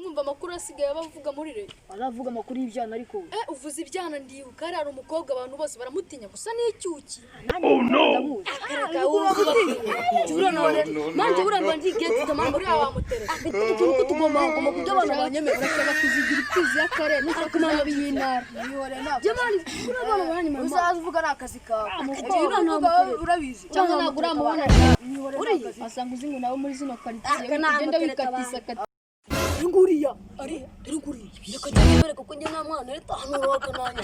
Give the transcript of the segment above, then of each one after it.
Nkumva amakuru asigaye abavuga muri re. Aravuga amakuru y'ibyana ariko. Eh, uvuze ibyana ndibuka hari hari umukobwa abantu bose baramutinya gusa n'icyuki. Oh no. Akareka wumva. Jura none. Manje buriya mba ngiye tutamara Uriya wamutereta. Utuntu ko tugomba kugomba kurya abantu banyemera. Urashaka kuzigira imfizi y'akarere nushaka nabi y'intara. Jamani, buriya abana banyemera. Uzaza uvuga ni akazi kawe. Uriya ntamutereta. Urabizi. Cyangwa ntabwo uramubona. Uriya. Asanga uzi ngo nawe muri zino karitsiye ugenda wikatisa kati. Nguriya. Ari, dore nguriya. Reka njye mbereka ko njye nta mwana leta hano wakananya.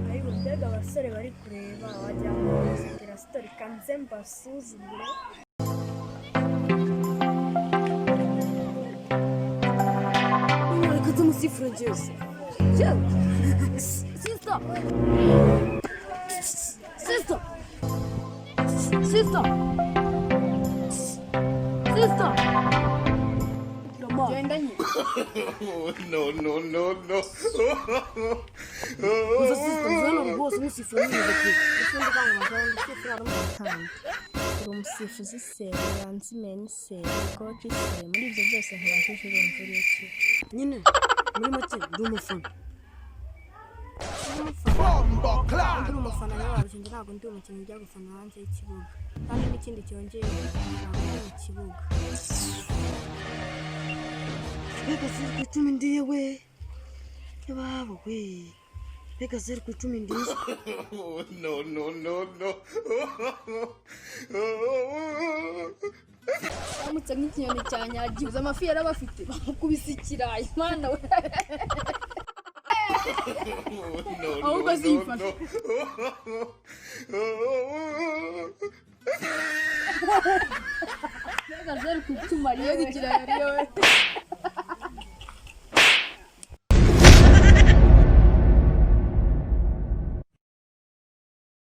Ariko mbega abasore bari kureba wagira ngo basekera sitori kanze mbasuzugure. Reka tumusifure njyewe. Yewe. Sister. Sister. Sister. Sister. Genda nyine. No, no, no, no. Uza sister, uza hano rwose umusifure neza pe. Uri umusifuzi se, uranzimeni se, koci se, muri ibyo byose nkabashije urumva uri iki? Nyine muri make ndi umufana. Ndi umufana nawe njye ntabwo ndi umukinnyi ujya gufana hanze y'ikibuga, kandi n'ikindi cyongeye ntabwo ndi mu kibuga. Mbega 0 ku 10 ndiye we. Yababo we. Mbega 0 ku 10 ndiye. No, no, no, no. Aramutse nk'ikinyoni cyanyagiwe uzi amafi yari abafite bamukubise ikirayi mwana we. No, Ahubwo no, no, ziyifashe. no. Mbega 0 ku 10 ariyo ikirayi ariyo we.